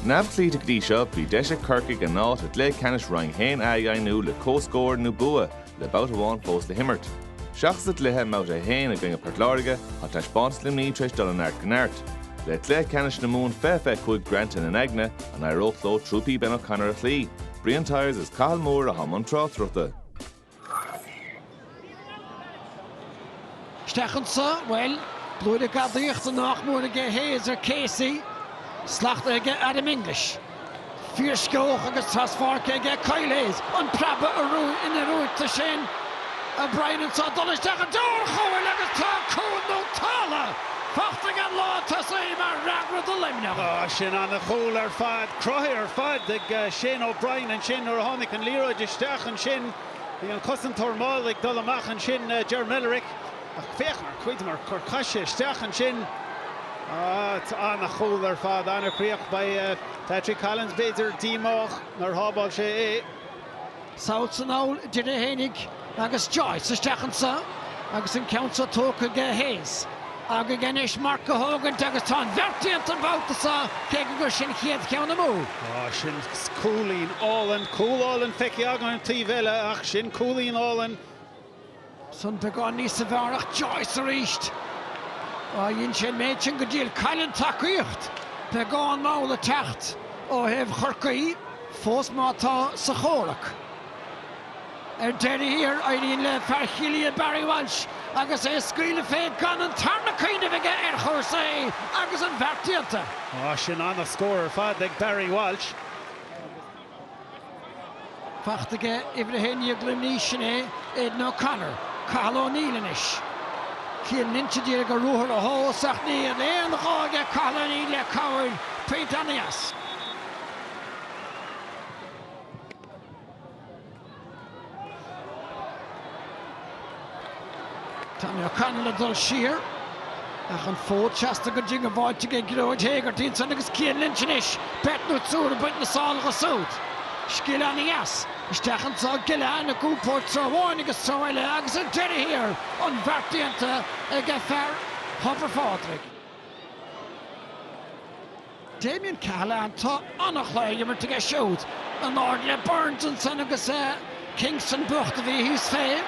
Neamhchloíte go dtí seo, bhí deis ag Corcaigh a n-áit i gcluiche ceannais Roinn 1A a dheimhniú le comhscór nó bua, le babhta amháin fós le himirt. Seachas a gcluiche i mBabhta 1 i gcoinne Port Láirge, tá taispeántas Luimnigh tar éis dul ó neart go neart. Le cluiche ceannais na Mumhan 2025 greanta ina n-aigne, an éireodh leo trúpaí Ben O'Connor a chloí? Brian Tyers is Cathal Moore atá i mbun tráchtaireachta. Isteach anso, bhuel, blúire gadaíochta nách mór aige Hayes ar Casey, slachtaithe aige Adam English. Fíorsceoch agus traspháirce aige Kyle Hayes, an preabadh in oiriúint do Shane O'Brien anso, dul isteach i dtreo an chúil agus tá cúl nótáltha fachta ag an lántosaí mar fhreagra do Luimneach. Á, sin ana-chúl ar fad, cruthaithe ar fad ag Shane O'Brien ansin nuair a tháinig an liathróid isteach ansin. Bhí an cosantóir mall ag dul amach ansin, Ger Millerick, ach féach mar cuid mar gur chaith sé isteach ansin. Ana-chúl ar fad, ana-chríoch. Beidh Patrick Collins b'fhéidir díomách nár shábháil sé é. Sall 's anall idir é fhéinig agus Joyce isteach anso agus an ceann so tógtha aige Hayes. Agaidh anois marc a thógaint agus tá an bheart déanta an babhta so cé gur sin chéad cheann amú. Á, sin cúilín álainn, cúl álainn feicthe agam an taobh eile ach sin cúilín álainn. San beagán níosa bhfearr ach Joyce arís. Á, dhein sé an méid sin go diail. Cailleann tacaíocht. Beagán mall ag teacht ó thaobh Chorcaí fós má tá sa chomhrac. Ar deireadh thiar, éiríonn le fear Chill Aodha Barry Walsh agus é ag scaoileadh fé gan an tarna cuimhneamh aige ar chúrsaí agus an bheart déanta. Á, sin ana-scór ar fad ag Barry Walsh. Fachta aige uimhir 11 Luimnigh, sin é Aidan O'Connor. Cathal O'Neill anois. Cian Lynch a d'iarraidh a ruathar a thomhas ach níl aon ghá aige Cathal O'Neill le cabhair. Pointe ana-dheas. Tommy O'Connell ag dul siar ach an fód seasta go diongbháilte aige Gearóid Hegarty ansan agus Cian Lynch anois, beirt nó triúr ag baint na sála dho súd. Scil ana-dheas. Isteach anso Gillane ag iompó treo amháin agus treo eile agus ar deireadh thiar an bheart déanta ag fear Thobar Phádraig. Damien Cahalane, tá an-chluiche á imirt aige siúd. In airde le Burns ansan agus Kingston bocht a bhí thíos fé.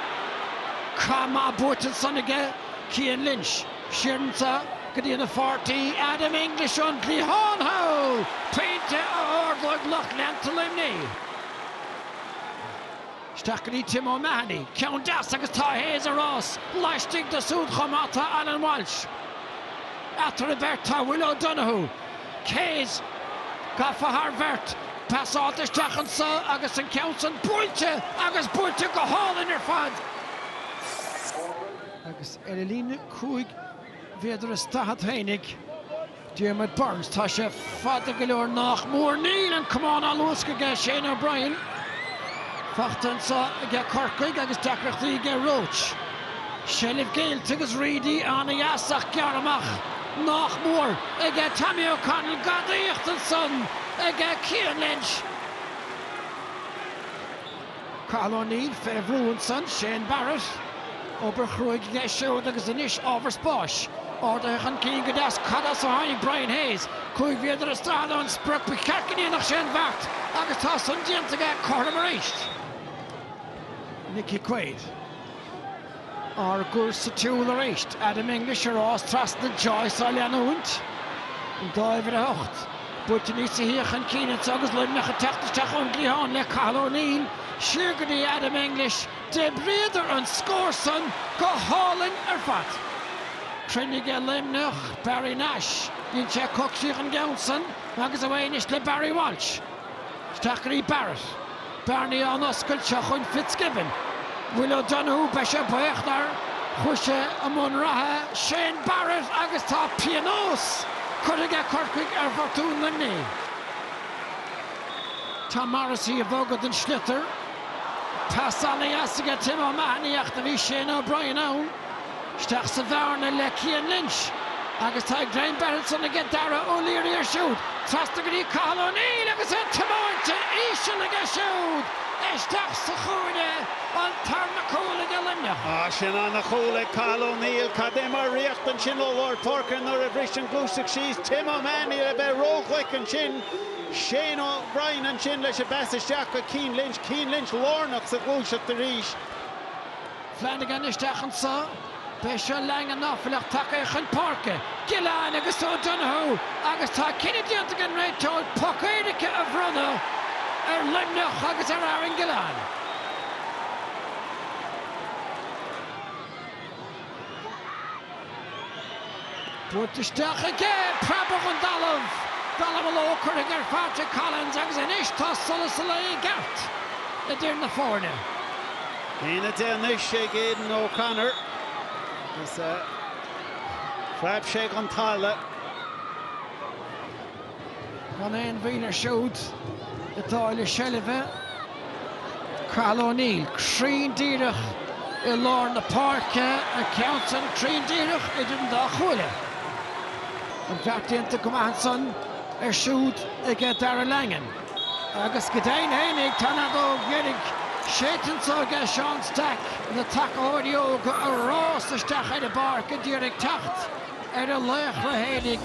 Cath maith buaite ansan aige Cian Lynch. Siar anso go dtí an pháirtí Adam English ón gcliathán thall! Pointe a ardóidh lucht leanta Luimnigh. Isteach go dtí Tim O'Mahony. Ceann deas agus tá Hayes ar rás laistigh de súd chomh maith tá Alan Walsh. Eatarthu beirt tá Will O'Donoghue. Hayes gafa thar bheirt. Pasáilte isteach anso agus an ceann san buailte agus buailte go hálainn ar fad. Agus ar a líne 5 mhéadar is 40 fhéinig. Diarmaid Byrnes, tá sé fada go leor nách mór. Níl an camán á luascadh aige Shane O'Brien. Fachta anso aige Corcaigh agus deacrachtaí aige Roche. Seilbh géillte agus Reidy ana-dheas ach gearrtha amach nách mór aige Tommy O'Connell. Gadaíocht ansan aige Cian Lynch. Cathal O'Neill fé bhrú ansan, Shane Barrett, obair chruaidh aige siúd agus anois ábhar spáis. Ardaithe chun cinn go deas, cad as a tháinig Brian Hayes? 5 mhéadar is 40 ón sprioc, ba cheart go ndéanfadh sé an bheart agus tá san déanta aige, cothrom arís. Nickie Quaid. Ár gcur sa tsiúl arís. Adam English ar rás trasna, Joyce á leanúint. An dá uimhir 8. Buailte níosa shia chun cinn anso agus Luimneach ag teacht isteach ón gcliathán le Cathal O'Neill. Siar go dtí Adam English. D'oibríodar an scór san go hálainn ar fad. Cruinn aige Luimneach. Barry Nash. Dhein sé coigsíoch an gceann san agus away anois le Barry Walsh. Isteach go dtí Barrett. Bearnaí á n-oscailt, seo chugainn Fitzgibbon. Will O'Donoghue, beidh sé buíoch nár chuaigh sé i mbun reatha. Shane Barrett agus tá pionós curtha aige Corcaigh ar bhotún Luimnigh. Tom Morrissey ag bogadh den sliotar. Pas ana-dheas aige Tim O'Mahony ach do bhí Shane O'Brien ann. Isteach sa bhearna le Cian Lynch agus tá greim beirthe ansan aige Darragh O'Leary air siúd. Trasna go dtí Cathal O'Neill agus é tiomáinte íseal aige siúd! Isteach sa chúinne, an tarna cúl ag Luimneach. Ah, sin ana-chúl ag Cathal O'Neill. Cad é mar ríocht ansin ó lár páirce nuair a bhris an ghluaiseacht síos. Tim O'Mahony le bheith róghlic ansin. Shane O'Brien ansin leis an bpas isteach go Cian Lynch. Cian Lynch lárnach sa ghluaiseacht arís. Flanagan isteach anso. Beidh seo Langan áiféalach tagtha chun páirce. Gillane agus O'Donoghue agus tá cinneadh déanta ag an réiteoir poc éirice a bhronnadh ar Luimneach agus ar Aaron Gillane. Buailte isteach aige, preabadh ón dtalamh, dallamullóg curtha ar Phatrick Collins agus anois tá solas an lae i gceart idir na foirne. 1-10 anois ag Aidan O'Connor agus phreab sé gon talamh. Gan aon mhoill air siúd atá le seilbhe. Cathal O'Neill cruinn díreach i lár na páirce, an ceann san cruinn díreach idir an dá chuaille. An beart déanta go maith ansan ar siúd aige Darragh Langan. Agus go deimhin fhéinig tá an fheadóg dheiridh séidte anso aige Seán Stack, na tacaitheoirí óga a rás isteach ar an bpáirc a d'iarraidh teacht ar a laochra fhéinig.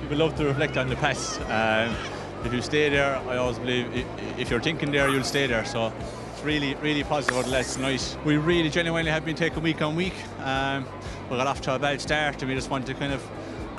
People love to reflect on the past. Um, if you stay there, I always believe if you're thinking there, you'll stay there. So it's really, really positive over the last night. We really genuinely have been taking week on week. Um, we got off to a bad start and we just want to kind of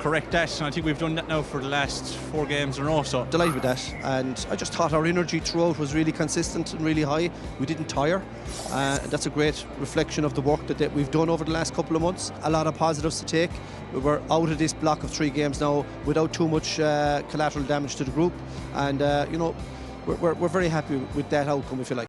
correct that and I think we've done that now for the last four games in a row so delighted with that and I just thought our energy throughout was really consistent and really high we didn't tire uh, that's a great reflection of the work that, that we've done over the last couple of months a lot of positives to take we were out of this block of three games now without too much uh, collateral damage to the group and uh, you know we're, we're, we're very happy with that outcome if you like.